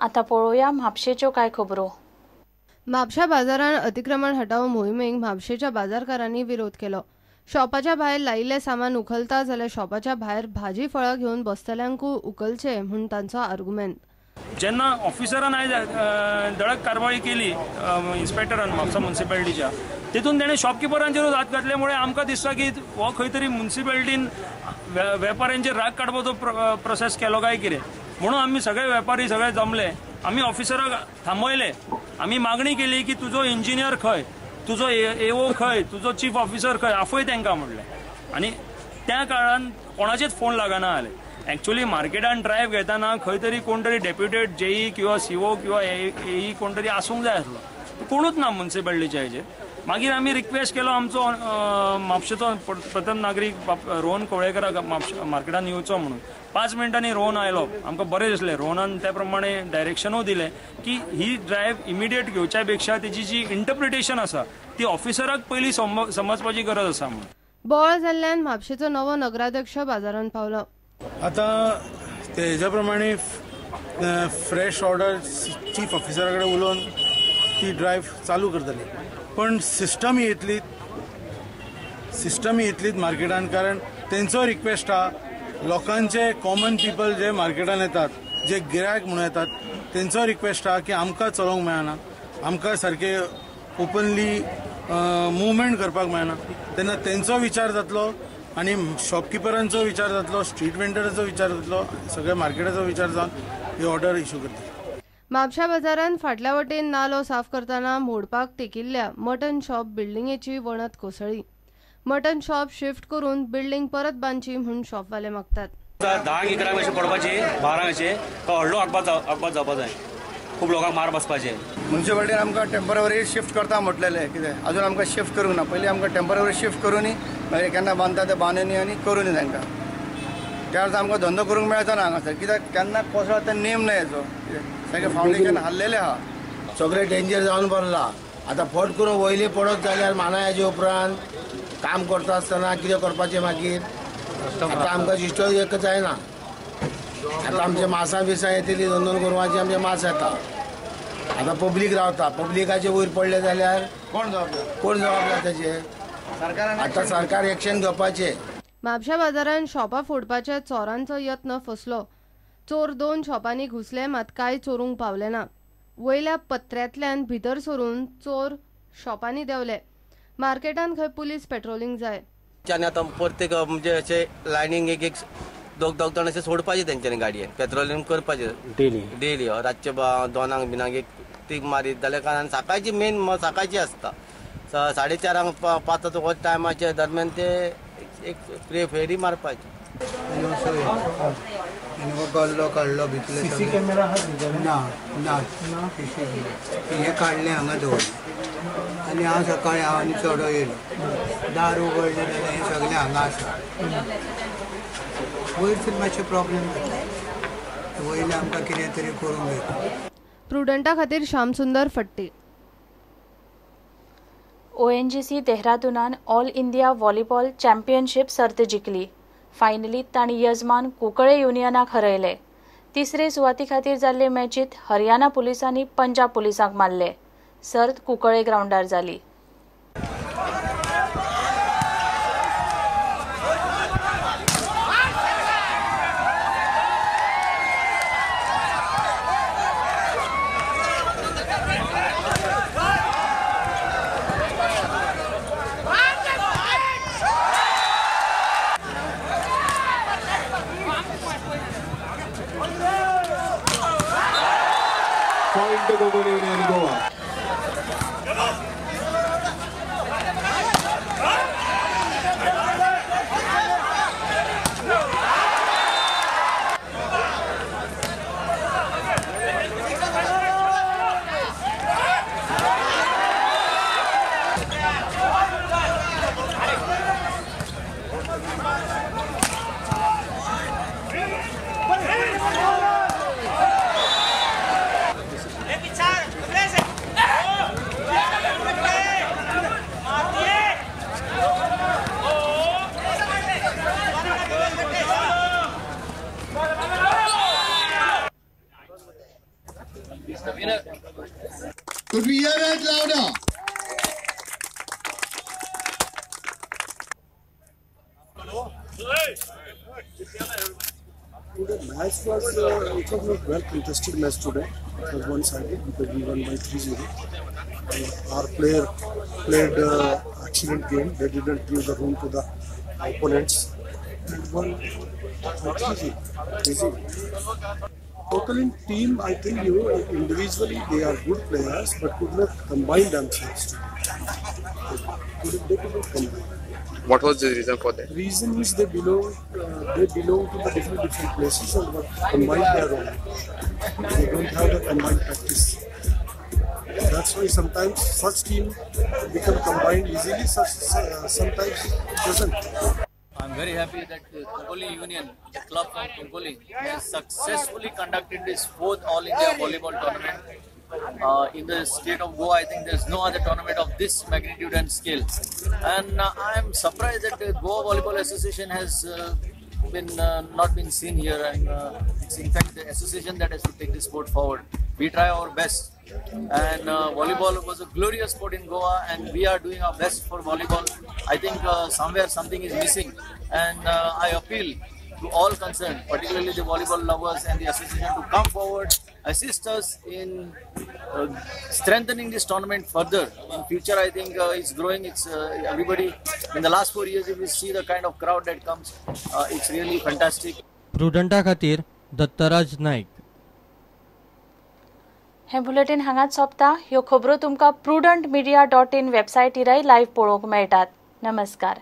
आतां पळोवया म्हापशेच्यो कांय खबरो. म्हापशा बाजारान अतिक्रमण हटाव मोहिमेक म्हापशेच्या बाजारकारांनी विरोध केलो. शॉपाच्या भायर लायिल्लें सामान उखलता जाल्यार शॉपाच्या भायर भाजी फळां घेवन बसतल्यांकूय उखलचे म्हूण तांचो आर्गुमेंत. जेन्ना ऑफिसरान आयज दडक कारवाय केली इन्स्पेक्टरान म्हापसा म्युनिसिपालिटीच्या, तितून तेणें शॉपकिपरांचेरूच हात घातल्यामुळे आमकां दिसता की हो खंय तरी म्युनिसिपालिटीन वेपाऱ्यांचेर राग काडपाचो प्रोसेस केलो काय कितें म्हणून आमी सगळे वेपारी सगळे जमले. आमी ऑफिसराक थांबयले. आमी मागणी केली की तुजो इंजिनियर खंय, तुजो एओ खंय, तुजो चीफ ऑफिसर खंय, आफय तांकां म्हणलें. आनी त्या काळान कोणाचेच फोन लागना जाले. एक्चुअली मार्केटान ड्रायव्ह घेतना खंय तरी कोण तरी डेप्युटेड जेई किंवा सीओ किंवा एई कोण तरी आसूंक जाय आसलो, कोणूच ना म्युनिसिपालिटीच्या हेजेर. मागीर आमी रिक्वेस्ट केलो आमचो म्हापशेचो प्रथम नागरीक रोहन कवळेकराक म्हापशे मार्केटान येवचो म्हणून. 5 मिनटांनी रोहन आयलो. आमकां बरें दिसलें. रोहनान त्या प्रमाणे डायरेक्शनूय दिलें की ही ड्रायव्ह इमिडिएट घेवच्या पेक्षा तेजी जी इंटरप्रिटेशन आसा ती ऑफिसराक पयलीं समजपाची गरज आसा म्हणून. बोवाळ जाल्ल्यान म्हापशेचो नवो नगराध्यक्ष बाजारांत पावलो. आतां तेज्या प्रमाणे फ्रेश ऑर्डर चीफ ऑफिसरा कडेन उलोवन ती ड्रायव्ह चालू करतली, पण सिस्टम येतलीच मार्केटान, कारण तेंचो रिक्वेस्ट आहा. लोकांचे कॉमन पिपल जे मार्केटान येतात, जे गिरायक म्हणून येतात, तेंचो रिक्वेस्ट आहा की आमकां चलोवंक मेळना, आमकां सारकें ओपनली मुवमेंट करपाक मेळना. तेन्ना तेंचो विचार जातलो आनी शॉपकिपरांचो विचार जातलो, स्ट्रीट वेंडराचो विचार जातलो, सगळ्या मार्केटाचो विचार जावन ही ऑर्डर इशू करतली. म्हापशा बाजारांत फाटल्या वटेन नालो साफ करतना मोडपाक तेकिल्ल्या मटन शॉप बिल्डिंगेची वणत कोसळ्ळी. मटन शॉप शिफ्ट करून बिल्डिंग परत बांदची म्हूण शॉपवाले मागतात. 10 इकरांक अशें पडपाचे, 12 अशें तो व्हडलो अपघात जावपा जाय, खूब लोकांक मार बसपाचे. म्युनिसिपालिटीन आमकां टेम्पररी शिफ्ट करता म्हटलेलें, कितें अजून आमकां शिफ्ट करूंक ना. पयलीं आमकां टेम्पररी शिफ्ट करूनी, मागीर केन्ना बांदता ते बांदूनी आनी करूनी तांकां. त्या अर्थ आमकां धंदो करूंक मेळचो ना हांगासर, कित्याक केन्ना कोसळा ते नेम ना हेचो, सारकें फावंडेशन हाल्लेलें आहा. सगळें डेंजर जावन पडलां आतां. फट करून वयले पडत जाल्यार मानायाचे उपरांत काम करता आसतना कितें करपाचें मागीर? आतां आमकां जिश्टो एक जायना. आतां आमचे मासां बिसां येतली, 2-2 गोरवांचे आमचे मास येता. आतां पब्लीक रावता, पब्लिकाचे वयर पडले जाल्यार कोण जबाबदार ताचे? आतां सरकार एक्शन घेवपाचें. म्हापशा बाजारांत शॉपां फोडपाच्या चोरांचो यत्न फसलो. चोर 2 शॉपांनी घुसले, मात कांय चोरूंक पावले ना. वयल्या पत्र्यांतल्यान भितर सरून चोर शॉपांनी देंवले. मार्केटांत खंय पुलीस पेट्रोलिंग जाय. आतां प्रत्येक म्हणजे अशें लायनींग एक एक दोग दोग जाण अशें सोडपाचें तेंच्यांनी गाडयेन पेट्रोलिंग करपाचें डेली डेली रातचे 2 बिनांक एक तीग मारीत जाल्यार, कारण सकाळची मेन सकाळची आसता 4:30 5 हो टायमाच्या दरम्यान ते एक फेरी मारपाची. आनी हो गल्लो काडलो भितरले, सीसी कॅमेरा आहा ना ना सीसी हे काडलें हांगा दवरलें आनी हांव सकाळीं हांव आनी चेडो येयलो, दार उगडलें जाल्यार हें सगळें हांगा आसा. वयर मातशें प्रॉब्लेम जाता, वयलें आमकां कितें तरी करूंक जाय. प्रुडंटा खातीर श्यामसुंदर फट्टी. ONGC देहरादूनान ऑल इंडिया व्हॉलीबॉल championship सर्त जिखली. फायनलीत तांणी यजमान कुंकळे युनियनाक हरयले. तिसरे सुवाती खातीर जाल्ले मॅचीत हरियाणा पुलिसांनी पंजाब पुलिसांक मारले. सर्त कुंकळे ग्रावंडार जाली. Goa. Could we hear it louder? The match was it was not well contested match today. It was one-sided because we won by 3-0. Our player played excellent game. They didn't give the room to the opponents and won by 3-0. Total in team, I think you individually they are good players, but could not combine themselves. They could not combine. What was the reason for that? Reason is they belong to the different places and but combine their own. They don't have the combined practice. That's why sometimes such team become combined easily. Such sometimes it doesn't. I'm very happy that the Cuncolim Union, the club from Cuncolim, has successfully conducted this 4th All India Volleyball Tournament. In the state of Goa, I think there's no other tournament of this magnitude and scale. And I am surprised that the Goa Volleyball Association has not been seen here, and it's in fact the association that has to take this sport forward. We try our best, and volleyball was a glorious sport in Goa, and we are doing our best for volleyball. I think somewhere something is missing, and I appeal to all concerned, particularly the volleyball lovers and the association, to come forward, assist us in strengthening this tournament further. In future, I think it's growing. It's everybody. In the last 4 years, if you see the kind of crowd that comes, it's really fantastic. प्रुडंटा खातीर दत्तराज नाईक. हे bulletin हांगाच सोंपता. ह्यो खबरो तुमकां prudentmedia.in वेबसायटीरय live पळोवंक मेळटात. नमस्कार.